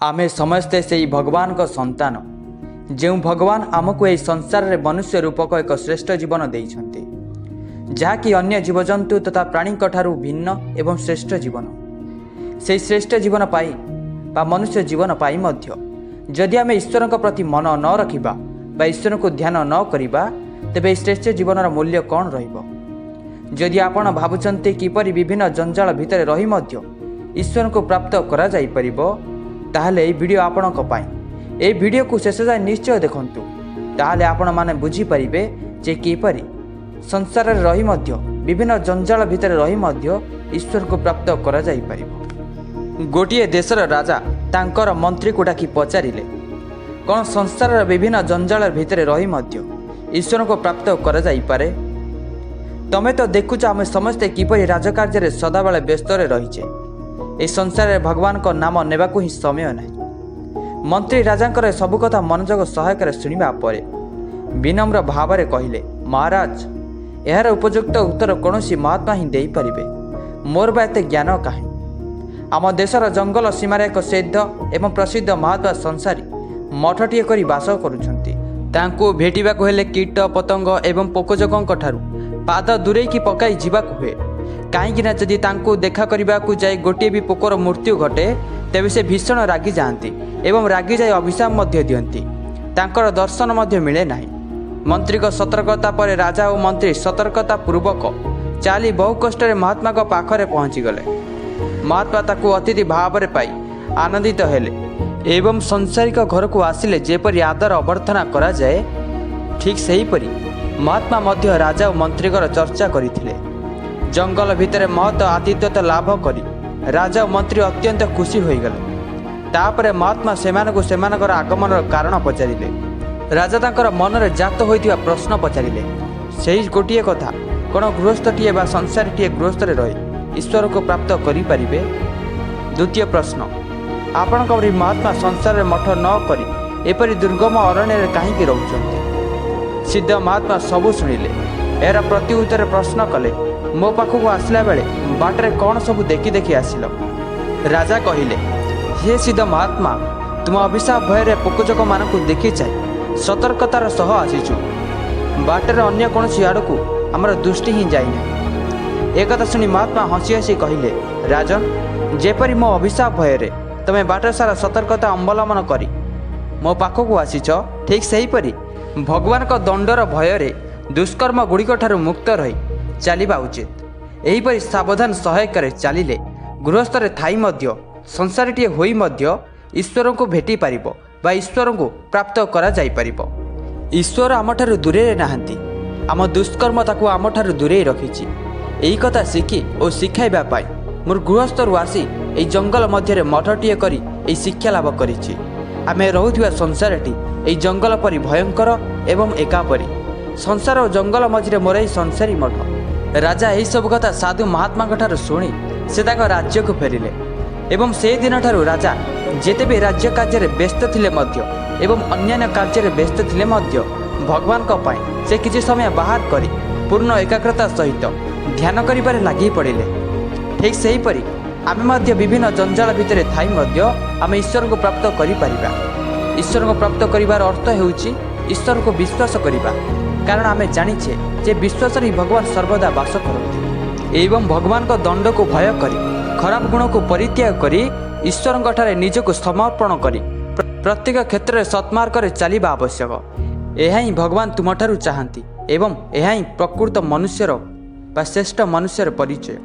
ଆମେ ସମସ୍ତେ ସେଇ ଭଗବାନଙ୍କ ସନ୍ତାନ, ଯେଉଁ ଭଗବାନ ଆମକୁ ଏହି ସଂସାରରେ ମନୁଷ୍ୟ ରୂପକ ଏକ ଶ୍ରେଷ୍ଠ ଜୀବନ ଦେଇଛନ୍ତି, ଯାହାକି ଅନ୍ୟ ଜୀବଜନ୍ତୁ ତଥା ପ୍ରାଣୀଙ୍କ ଠାରୁ ଭିନ୍ନ ଏବଂ ଶ୍ରେଷ୍ଠ ଜୀବନ। ସେହି ଶ୍ରେଷ୍ଠ ଜୀବନ ପାଇ ବା ମନୁଷ୍ୟ ଜୀବନ ପାଇ ମଧ୍ୟ ଯଦି ଆମେ ଈଶ୍ୱରଙ୍କ ପ୍ରତି ମନ ନ ରଖିବା ବା ଈଶ୍ୱରଙ୍କୁ ଧ୍ୟାନ ନ କରିବା, ତେବେ ଏହି ଶ୍ରେଷ୍ଠ ଜୀବନର ମୂଲ୍ୟ କ'ଣ ରହିବ? ଯଦି ଆପଣ ଭାବୁଛନ୍ତି କିପରି ବିଭିନ୍ନ ଜଞ୍ଜାଳ ଭିତରେ ରହି ମଧ୍ୟ ଈଶ୍ୱରଙ୍କୁ ପ୍ରାପ୍ତ କରାଯାଇପାରିବ, ତାହେଲେ ଏହି ଭିଡ଼ିଓ ଆପଣଙ୍କ ପାଇଁ। ଏହି ଭିଡ଼ିଓକୁ ଶେଷ ଯାଏ ନିଶ୍ଚୟ ଦେଖନ୍ତୁ, ତାହେଲେ ଆପଣମାନେ ବୁଝିପାରିବେ ଯେ କିପରି ସଂସାରରେ ରହି ମଧ୍ୟ, ବିଭିନ୍ନ ଜଞ୍ଜାଳ ଭିତରେ ରହି ମଧ୍ୟ ଈଶ୍ୱରକୁ ପ୍ରାପ୍ତ କରାଯାଇପାରିବ। ଗୋଟିଏ ଦେଶର ରାଜା ତାଙ୍କର ମନ୍ତ୍ରୀକୁ ଡାକି ପଚାରିଲେ, କ'ଣ ସଂସାରର ବିଭିନ୍ନ ଜଞ୍ଜାଳ ଭିତରେ ରହି ମଧ୍ୟ ଈଶ୍ୱରଙ୍କୁ ପ୍ରାପ୍ତ କରାଯାଇପାରେ? ତମେ ତ ଦେଖୁଛ, ଆମେ ସମସ୍ତେ କିପରି ରାଜକାର୍ଯ୍ୟରେ ସଦାବେଳେ ବ୍ୟସ୍ତରେ ରହିଛେ। ଏହି ସଂସାରରେ ଭଗବାନଙ୍କ ନାମ ନେବାକୁ ହିଁ ସମୟ ନାହିଁ। ମନ୍ତ୍ରୀ ରାଜାଙ୍କର ସବୁ କଥା ମନୋଯୋଗ ସହକାରେ ଶୁଣିବା ପରେ ବିନମ୍ର ଭାବରେ କହିଲେ, ମହାରାଜ, ଏହାର ଉପଯୁକ୍ତ ଉତ୍ତର କୌଣସି ମହାତ୍ମା ହିଁ ଦେଇପାରିବେ। ମୋର ବା ଏତେ ଜ୍ଞାନ କାହିଁ? ଆମ ଦେଶର ଜଙ୍ଗଲ ସୀମାରେ ଏକ ସିଦ୍ଧ ଏବଂ ପ୍ରସିଦ୍ଧ ମହାତ୍ମା ସଂସାରୀ ମଠଟିଏ କରି ବାସ କରୁଛନ୍ତି। ତାଙ୍କୁ ଭେଟିବାକୁ ହେଲେ କୀଟ ପତଙ୍ଗ ଏବଂ ପୋକଜୋକଙ୍କ ଠାରୁ ପାଦ ଦୂରେଇକି ପକାଇ ଯିବାକୁ ହୁଏ। କାହିଁକିନା ଯଦି ତାଙ୍କୁ ଦେଖା କରିବାକୁ ଯାଇ ଗୋଟିଏ ବି ପୋକର ମୃତ୍ୟୁ ଘଟେ, ତେବେ ସେ ଭୀଷଣ ରାଗି ଯାଆନ୍ତି ଏବଂ ରାଗିଯାଇ ଅଭିଶାପ ମଧ୍ୟ ଦିଅନ୍ତି। ତାଙ୍କର ଦର୍ଶନ ମଧ୍ୟ ମିଳେ ନାହିଁ। ମନ୍ତ୍ରୀଙ୍କ ସତର୍କତା ପରେ ରାଜା ଓ ମନ୍ତ୍ରୀ ସତର୍କତା ପୂର୍ବକ ଚାଲି ବହୁ କଷ୍ଟରେ ମହାତ୍ମାଙ୍କ ପାଖରେ ପହଞ୍ଚିଗଲେ। ମହାତ୍ମା ତାକୁ ଅତିଥି ଭାବରେ ପାଇ ଆନନ୍ଦିତ ହେଲେ ଏବଂ ସଂସାରିକ ଘରକୁ ଆସିଲେ ଯେପରି ଆଦର ଅଭ୍ୟର୍ଥନା କରାଯାଏ, ଠିକ୍ ସେହିପରି ମହାତ୍ମା ମଧ୍ୟ ରାଜା ଓ ମନ୍ତ୍ରୀଙ୍କର ଚର୍ଚ୍ଚା କରିଥିଲେ। ଜଙ୍ଗଲ ଭିତରେ ମହତ ଆତିଥ୍ୟତା ଲାଭ କରି ରାଜା ଓ ମନ୍ତ୍ରୀ ଅତ୍ୟନ୍ତ ଖୁସି ହୋଇଗଲେ। ତାପରେ ମହାତ୍ମା ସେମାନଙ୍କୁ ସେମାନଙ୍କର ଆଗମନର କାରଣ ପଚାରିଲେ। ରାଜା ତାଙ୍କର ମନରେ ଜାତ ହୋଇଥିବା ପ୍ରଶ୍ନ ପଚାରିଲେ ସେଇ ଗୋଟିଏ କଥା, କ'ଣ ଗୃହସ୍ଥଟିଏ ବା ସଂସାରୀଟିଏ ଗୃହସ୍ଥରେ ରହି ଈଶ୍ୱରକୁ ପ୍ରାପ୍ତ କରିପାରିବେ? ଦ୍ୱିତୀୟ ପ୍ରଶ୍ନ, ଆପଣଙ୍କ ପରି ମହାତ୍ମା ସଂସାରରେ ମଠ ନ କରି ଏପରି ଦୁର୍ଗମ ଅରଣ୍ୟରେ କାହିଁକି ରହୁଛନ୍ତି? ସିଦ୍ଧ ମହାତ୍ମା ସବୁ ଶୁଣିଲେ। ଏହାର ପ୍ରତି ଉତ୍ତରରେ ପ୍ରଶ୍ନ କଲେ, ମୋ ପାଖକୁ ଆସିଲା ବେଳେ ବାଟରେ କ'ଣ ସବୁ ଦେଖି ଦେଖି ଆସିଲ? ରାଜା କହିଲେ, ହେ ସିଦ୍ଧ ମହାତ୍ମା, ତୁମ ଅଭିଶାପ ଭୟରେ ପୋକଜୋକମାନଙ୍କୁ ଦେଖି ଚାହିଁ ସତର୍କତାର ସହ ଆସିଛୁ। ବାଟରେ ଅନ୍ୟ କୌଣସି ଆଡ଼କୁ ଆମର ଦୃଷ୍ଟି ହିଁ ଯାଇନାହିଁ। ଏକଥା ଶୁଣି ମହାତ୍ମା ହସି ହସି କହିଲେ, ରାଜନ, ଯେପରି ମୋ ଅଭିଶାପ ଭୟରେ ତୁମେ ବାଟ ସାରା ସତର୍କତା ଅବଲମ୍ବନ କରି ମୋ ପାଖକୁ ଆସିଛ, ଠିକ୍ ସେହିପରି ଭଗବାନଙ୍କ ଦଣ୍ଡର ଭୟରେ ଦୁଷ୍କର୍ମ ଗୁଡ଼ିକ ଠାରୁ ମୁକ୍ତ ରହି ଚାଲିବା ଉଚିତ। ଏହିପରି ସାବଧାନ ସହାୟକରେ ଚାଲିଲେ ଗୃହସ୍ଥରେ ଥାଇ ମଧ୍ୟ, ସଂସାରଟିଏ ହୋଇ ମଧ୍ୟ ଈଶ୍ୱରଙ୍କୁ ଭେଟି ପାରିବ ବା ଈଶ୍ୱରଙ୍କୁ ପ୍ରାପ୍ତ କରାଯାଇପାରିବ। ଈଶ୍ୱର ଆମଠାରୁ ଦୂରରେ ନାହାନ୍ତି, ଆମ ଦୁଷ୍କର୍ମ ତାକୁ ଆମଠାରୁ ଦୂରେଇ ରଖିଛି। ଏହି କଥା ଶିଖି ଓ ଶିଖାଇବା ପାଇଁ ମୁଁ ଗୃହସ୍ଥରୁ ଆସି ଏହି ଜଙ୍ଗଲ ମଧ୍ୟରେ ମଠଟିଏ କରି ଏହି ଶିକ୍ଷା ଲାଭ କରିଛି। ଆମେ ରହୁଥିବା ସଂସାରଟି ଏହି ଜଙ୍ଗଲ ପରି ଭୟଙ୍କର ଏବଂ ଏକାପରି। ସଂସାର ଓ ଜଙ୍ଗଲ ମଝିରେ ମୋର ଏହି ସଂସାରୀ ମଠ। ରାଜା ଏହିସବୁ କଥା ସାଧୁ ମହାତ୍ମାଙ୍କ ଠାରୁ ଶୁଣି ସେ ତାଙ୍କ ରାଜ୍ୟକୁ ଫେରିଲେ ଏବଂ ସେହି ଦିନଠାରୁ ରାଜା ଯେତେ ବି ରାଜ୍ୟ କାର୍ଯ୍ୟରେ ବ୍ୟସ୍ତ ଥିଲେ ମଧ୍ୟ ଏବଂ ଅନ୍ୟାନ୍ୟ କାର୍ଯ୍ୟରେ ବ୍ୟସ୍ତ ଥିଲେ ମଧ୍ୟ ଭଗବାନଙ୍କ ପାଇଁ ସେ କିଛି ସମୟ ବାହାର କରି ପୂର୍ଣ୍ଣ ଏକାଗ୍ରତା ସହିତ ଧ୍ୟାନ କରିବାରେ ଲାଗି ପଡ଼ିଲେ। ଠିକ୍ ସେହିପରି ଆମେ ମଧ୍ୟ ବିଭିନ୍ନ ଜଞ୍ଜାଳ ଭିତରେ ଥାଇ ମଧ୍ୟ ଆମେ ଈଶ୍ୱରଙ୍କୁ ପ୍ରାପ୍ତ କରିପାରିବା। ଈଶ୍ୱରଙ୍କୁ ପ୍ରାପ୍ତ କରିବାର ଅର୍ଥ ହେଉଛି ଈଶ୍ୱରଙ୍କୁ ବିଶ୍ୱାସ କରିବା, କାରଣ ଆମେ ଜାଣିଛେ ଯେ ବିଶ୍ୱାସରେ ହିଁ ଭଗବାନ ସର୍ବଦା ବାସ କରନ୍ତି ଏବଂ ଭଗବାନଙ୍କ ଦଣ୍ଡକୁ ଭୟ କରି, ଖରାପ ଗୁଣକୁ ପରିତ୍ୟାଗ କରି, ଈଶ୍ୱରଙ୍କ ଠାରେ ନିଜକୁ ସମର୍ପଣ କରି ପ୍ରତ୍ୟେକ କ୍ଷେତ୍ରରେ ସତ୍ମାର୍ଗରେ ଚାଲିବା ଆବଶ୍ୟକ। ଏହା ହିଁ ଭଗବାନ ତୁମଠାରୁ ଚାହାନ୍ତି ଏବଂ ଏହା ହିଁ ପ୍ରକୃତ ମନୁଷ୍ୟର ବା ଶ୍ରେଷ୍ଠ ମନୁଷ୍ୟର ପରିଚୟ।